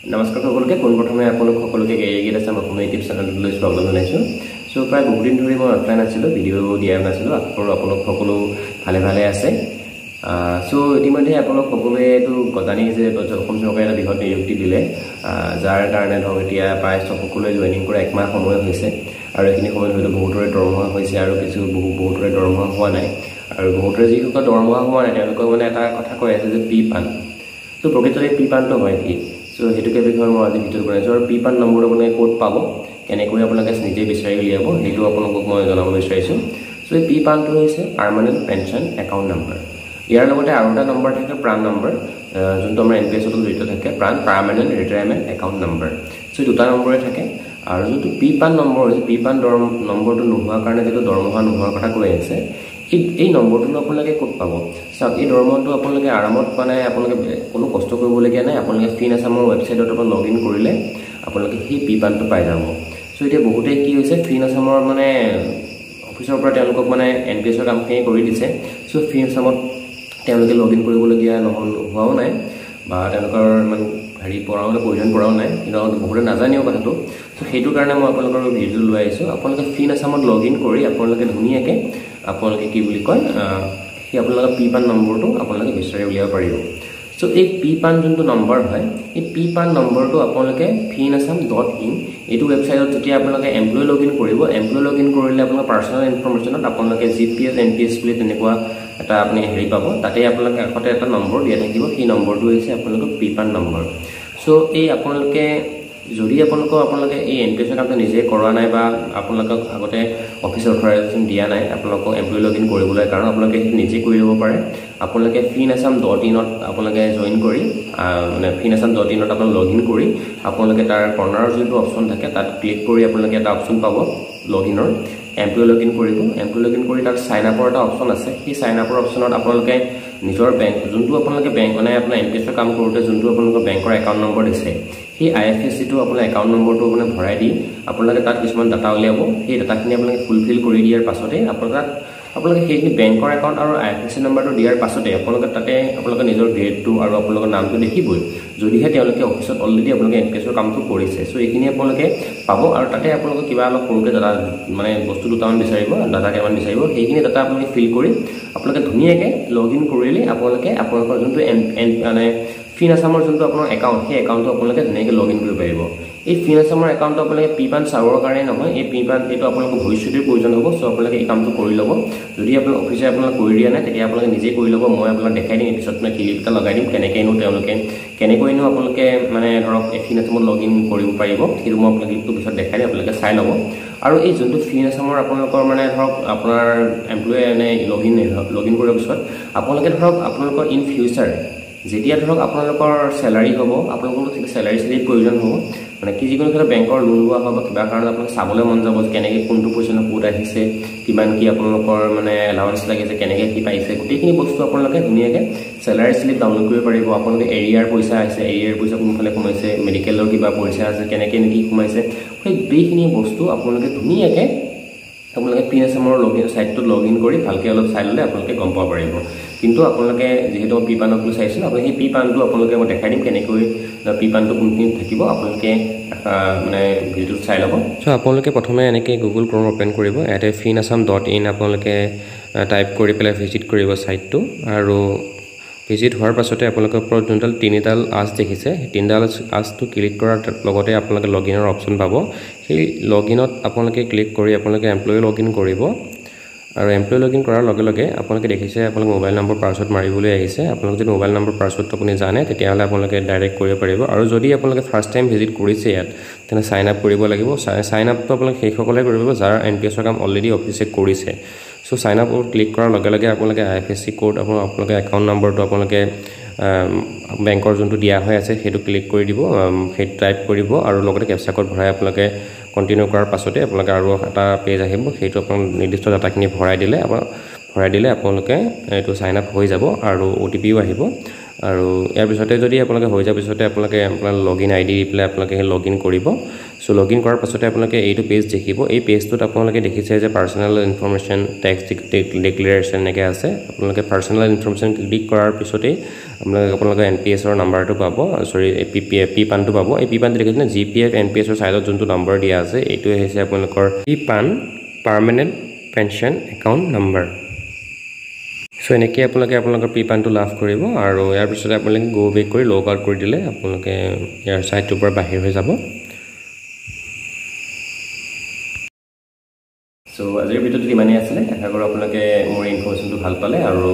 নমস্কাৰ সকলোকে। পোনপ্ৰথমে আপোনালোক সকলোকে কেৰিয়াৰ গীত আছাম অসমীয়া ইউটিউব চেনেলটোলৈ স্বাগতম জনাইছোঁ। চ' প্ৰায় বহুদিন ধৰি মই অফলাইন আছিলোঁ, ভিডিঅ' দিয়া নাছিলোঁ। আশা কৰোঁ আপোনালোক সকলো ভালে ভালে আছে। চ' ইতিমধ্যে আপোনালোক সকলোৱে এইটো জানি যে অসম চৰকাৰে এটা বৃহৎ নিযুক্তি দিলে, যাৰ কাৰণে ধৰক এতিয়া প্ৰায় সকলোৱে জইনিং কৰা একমাহ সময় হৈছে আৰু এইখিনি সময়ত হয়তো বহুতৰে দৰমহা হৈছে আৰু কিছু বহুতৰে দৰমহা হোৱা নাই। আৰু বহুতৰে যিসকল দৰমহা হোৱা নাই তেওঁলোকক মানে এটা কথা কৈ আছে যে পি পান। চ' প্ৰকৃততে পি পানটো হয় কি? চ' সেইটোকে বিষয়ে মই আজি ভিডিঅ' বনাইছোঁ। আৰু পি পান নম্বৰটো আপোনালোকে ক'ত পাব, কেনেকৈ আপোনালোকে নিজে বিচাৰি উলিয়াব, সেইটো আপোনালোকক মই জনাব বিচাৰিছোঁ। চ' এই পি পানটো হৈছে পাৰ্মানেণ্ট পেঞ্চন একাউণ্ট নম্বৰ। ইয়াৰ লগতে আৰু এটা নম্বৰ থাকে প্ৰাণ নম্বৰ, যোনটো আমাৰ এন পি এছতো জড়িত থাকে, PRAN permanent retirement account number. So দুটা নম্বৰে থাকে। আৰু যোনটো পি পান নম্বৰ হৈছে, পি পান নম্বৰটো নোহোৱাৰ কাৰণে যিটো দৰমহা নোহোৱাৰ কথা কৈ আছে, এই নম্বৰটোনো আপোনালোকে ক'ত পাব? চাওক, এই দৰমহাটো আপোনালোকে আৰামত মানে আপোনালোকে কোনো কষ্ট কৰিবলগীয়া নাই। আপোনালোকে ফিন আছামৰ ৱেবছাইটত পৰা লগ ইন কৰিলে আপোনালোকে সেই পি পানটো পাই যাব। চ' এতিয়া বহুতে কি হৈছে, ফিন আছামৰ মানে অফিচৰ পৰা তেওঁলোকক মানে এন পি এছৰ কামখিনি কৰি দিছে। চ' ফিন আছামত তেওঁলোকে লগ ইন কৰিবলগীয়া হোৱাও নাই বা তেওঁলোকৰ ইমান হেৰি পৰাও নাই, প্ৰয়োজন পৰাও নাই। কিন্তু বহুতে নাজানেও কথাটো। চ' সেইটো কাৰণে মই আপোনালোকৰ ভিডিঅ'টো লৈ আহিছোঁ। আপোনালোকে ফিন আছামত লগ ইন কৰি আপোনালোকে ধুনীয়াকৈ আপোনালোকে কি বুলি কয়, সেই আপোনালোকৰ পি পান নম্বৰটো আপোনালোকে বিচাৰি উলিয়াব পাৰিব। চ' এই পি পান যোনটো নম্বৰ হয়, এই পি পান নম্বৰটো আপোনালোকে ফিন আছাম ডট ইন এইটো ৱেবছাইটত যেতিয়া আপোনালোকে এমপ্লয় লগ ইন কৰিব, এমপ্লয় লগ ইন কৰিলে আপোনালোকৰ পাৰ্চনেল ইনফৰ্মেশ্যনত আপোনালোকে G P S N P S বুলি তেনেকুৱা এটা আপুনি হেৰি পাব। তাতে আপোনালোকে কাষতে এটা নম্বৰ দিয়া থাকিব, সেই নম্বৰটো হৈছে আপোনালোকৰ পি পান নম্বৰ। চ' এই আপোনালোকে যদি আপোনালোকে এই এন পি এছৰ কামটো নিজে কৰা নাই বা আপোনালোকক আগতে অফিচ অথৰাইজেশ্যন দিয়া নাই আপোনালোকক এমপ্লয় লগ ইন কৰিবলৈ, কাৰণ আপোনালোকে সেইটো নিজে কৰি ল'ব পাৰে। আপোনালোকে ফিন আছাম ডট ইনত আপোনালোকে জইন কৰি, মানে ফিন আছাম ডট ইনত আপোনালোকে লগ ইন কৰি আপোনালোকে তাৰ কৰ্ণাৰৰ যোনটো অপশ্যন থাকে তাত ক্লিক কৰি আপোনালোকে এটা অপশ্যন পাব লগ ইনৰ, এমপ্লয় লগ ইন কৰিব। এমপ্লয় লগ ইন কৰি তাত চাইন আপৰ এটা অপশ্যন আছে। সেই চাইন আপৰ অপশ্যনত আপোনালোকে নিজৰ বেংক যোনটো আপোনালোকে বেংক মানে আপোনাৰ এন পি এছৰ কাম কৰোঁতে যোনটো আপোনালোকৰ বেংকৰ একাউণ্ট নম্বৰ দিছে, সেই আই এফ এছ চিটো আপোনাৰ একাউণ্ট নম্বৰটো আপোনাৰ ভৰাই দি আপোনালোকে তাত কিছুমান ডাটা উলিয়াব। সেই ডাটাখিনি আপোনালোকে ফুলফিল কৰি দিয়াৰ পাছতে আপোনালোকে তাত আপোনালোকে সেইখিনি বেংকৰ একাউণ্ট আৰু আই এফ এছ চি নম্বৰটো দিয়াৰ পাছতে আপোনালোকে তাতে আপোনালোকে নিজৰ গ্ৰেডটো আৰু আপোনালোকৰ নামটো দেখিবই, যদিহে তেওঁলোকে অফিচত অলৰেডি আপোনালোকে এন পি এছৰ কামটো কৰিছে। চ' এইখিনি আপোনালোকে পাব। আৰু তাতে আপোনালোকে কিবা অলপ সৰুকৈ ডাটা মানে বস্তু দুটামান বিচাৰিব, ডাটা কেইটামান বিচাৰিব, সেইখিনি ডাটা আপোনালোকে ফিল কৰি আপোনালোকে ধুনীয়াকৈ লগ ইন কৰিলে আপোনালোকে আপোনালোকৰ যোনটো এন এন মানে ফিন আছামৰ যোনটো আপোনাৰ একাউণ্ট, সেই একাউণ্টটো আপোনালোকে ধুনীয়াকৈ লগ ইন কৰিব পাৰিব। এই ফিন আছামৰ একাউণ্টটো আপোনালোকে পি পান চাবৰ কাৰণে নহয়, এই পি পান এইটো আপোনালোকৰ ভৱিষ্যতেও প্ৰয়োজন হ'ব। চ' আপোনালোকে এই কামটো কৰি ল'ব। যদি আপোনালোক অফিচে আপোনালোক কৰি দিয়া নাই তেতিয়া আপোনালোকে নিজে কৰি ল'ব। মই আপোনাক দেখাই দিম, পিছত মই ক্লিপ এটা লগাই দিম কেনেকৈনো তেওঁলোকে কেনেকৈনো আপোনালোকে মানে ধৰক এই ফিন আছামত লগ ইন কৰিব পাৰিব, সেইটো মই আপোনাক ক্লিপটো পিছত দেখাই দিম, আপোনালোকে চাই ল'ব। আৰু এই যোনটো ফিন আছামৰ আপোনালোকৰ মানে ধৰক আপোনাৰ এমপ্লয়ে মানে লগ ইন কৰাৰ পিছত আপোনালোকে ধৰক আপোনালোকৰ ইন ফিউচাৰ যেতিয়া ধৰক আপোনালোকৰ চেলাৰী হ'ব, আপোনালোকৰ চেলাৰী শ্লিপ প্ৰয়োজন হ'ব, মানে কি যিকোনো ক্ষেত্ৰত বেংকৰ লোন লোৱা হয় বা কিবা কাৰণত আপোনালোকে চাবলৈ মন যাব কেনেকৈ কোনটো পইচানো ক'ত আহিছে, কিমান কি আপোনালোকৰ মানে এলাউঞ্চ লাগিছে, কেনেকৈ কি পাইছে, গোটেইখিনি বস্তু আপোনালোকে ধুনীয়াকৈ চেলাৰী শ্লিপ ডাউনলোড কৰিব পাৰিব। আপোনালোকে এৰিয়াৰ পইচা আহিছে, এৰিয়াৰ পইচা কোনফালে সোমাইছে, মেডিকেলৰ কিবা পইচা আছে কেনেকৈ কি সোমাইছে, সেই গোটেইখিনি বস্তু আপোনালোকে ধুনীয়াকৈ আপোনালোকে ফিন আছামৰ লগ ইন ছাইটটোত লগ ইন কৰি ভালকৈ অলপ চাই ল'লে আপোনালোকে গম পাব পাৰিব। কিন্তু আপোনালোকে যিহেতু মই পি পানক লৈ চাইছিলোঁ, আপুনি সেই পি পানটো আপোনালোকে মই দেখাই দিম কেনেকৈ পি পানটো কোনখিনিত থাকিব, আপোনালোকে মানে ভিডিঅ'টোত চাই ল'ব। চ' আপোনালোকে প্ৰথমে এনেকৈ গুগল ক্ৰম অ'পেন কৰিব, ইয়াতে ফিন আছাম ডট ইন আপোনালোকে টাইপ কৰি পেলাই ভিজিট কৰিব ছাইটটো। আৰু ভিজিট হোৱাৰ পাছতে আপোনালোকৰ ওপৰত যোনডাল তিনিডাল আঁচ দেখিছে, সেই তিনিডাল আঁচটো ক্লিক কৰাৰ লগতে আপোনালোকে লগ ইনৰ অপশ্যন পাব। সেই লগ ইনত আপোনালোকে ক্লিক কৰি আপোনালোকে এমপ্লয়ী লগ ইন কৰিব। আৰু এমপ্লয়ী লগ ইন কৰাৰ লগে লগে আপোনালোকে দেখিছে আপোনালোকে মোবাইল নম্বৰ পাছৱৰ্ড মাৰিবলৈ আহিছে। আপোনালোকে যদি মোবাইল নম্বৰ পাছৱৰ্ডটো আপুনি জানে তেতিয়াহ'লে আপোনালোকে ডাইৰেক্ট কৰিব পাৰিব। আৰু যদি আপোনালোকে ফাৰ্ষ্ট টাইম ভিজিট কৰিছে ইয়াত, তেনে চাইন আপ কৰিব লাগিব। চাইন আপটো আপোনালোকে সেইসকলে কৰিব যাৰ এন পি এছৰ কাম অলৰেডি অফিচে কৰিছে। চ' চাইন আপ ক্লিক কৰাৰ লগে লগে আপোনালোকে আই এফ এছ চি ক'ড, আপোনালোকে একাউণ্ট নম্বৰটো আপোনালোকে বেংকৰ যোনটো দিয়া হৈ আছে সেইটো ক্লিক কৰি দিব, সেইটো টাইপ কৰিব আৰু লগতে কেপচা ক'ড ভৰাই আপোনালোকে কণ্টিনিউ কৰাৰ পাছতে আপোনালোকে আৰু এটা পেজ আহিব, সেইটো আপোনালোক নিৰ্দিষ্ট ডাটাখিনি ভৰাই দিলে আপোনালোকে এইটো চাইন আপ হৈ যাব আৰু অ' টি পিও আহিব। আৰু ইয়াৰ পিছতে যদি আপোনালোকে হৈ যোৱাৰ পিছতে আপোনালোকে আপোনাৰ লগ ইন I D দি পেলাই আপোনালোকে সেই লগ ইন কৰিব। চ' লগ ইন কৰাৰ পাছতে আপোনালোকে এইটো পেজ দেখিব। এই পেজটোত আপোনালোকে দেখিছে যে পাৰ্চনেল ইনফৰ্মেশ্যন, টেক্স ডিক্লেৰেশ্যন এনেকৈ আছে। আপোনালোকে পাৰ্চনেল ইনফৰ্মেশ্যন ক্লিক কৰাৰ পিছতেই আপোনালোকে NPSৰ নাম্বাৰটো পাব, চৰি, পি পি পি পানটো পাব। এই পি পানটো দেখিছেনে? জিপিএফ NPSৰ ছাইডত যোনটো নম্বৰ দিয়া আছে, এইটোৱে হৈছে আপোনালোকৰ P PAN, permanent pension account number. So এনেকৈ আপোনালোকে আপোনালোকৰ পি পানটো লাভ কৰিব আৰু ইয়াৰ পিছতে আপোনালোকে গ' বেক কৰি লগ আউট কৰি দিলে আপোনালোকে ইয়াৰ ছাইটটোৰ পৰা বাহিৰ হৈ যাব। চ' আজিৰ ভিডিঅ'টোত ইমানেই আছিলে। আশা কৰোঁ আপোনালোকে মোৰ ইনফৰ্মেশ্যনটো ভাল পালে আৰু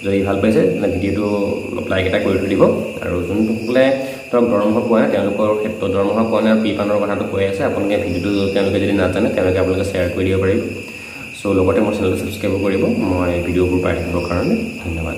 যদি ভাল পাইছে তেনে ভিডিঅ'টো অলপ লাইক এটা কৰি থৈ দিব। আৰু যোনসকলে ধৰক দৰমহা পোৱা নাই, তেওঁলোকৰ ক্ষেত্ৰত দৰমহা পোৱা নাই আৰু পি পানৰ কথাটো কৈ আছে, আপোনালোকে ভিডিঅ'টো তেওঁলোকে যদি নাজানে তেওঁলোকে আপোনালোকে শ্বেয়াৰ কৰি দিব পাৰিব। চ' লগতে মোৰ চেনেলটো ছাবস্ক্ৰাইবো কৰিব মই ভিডিঅ'বোৰ পাই থাকিবৰ কাৰণে। ধন্যবাদ।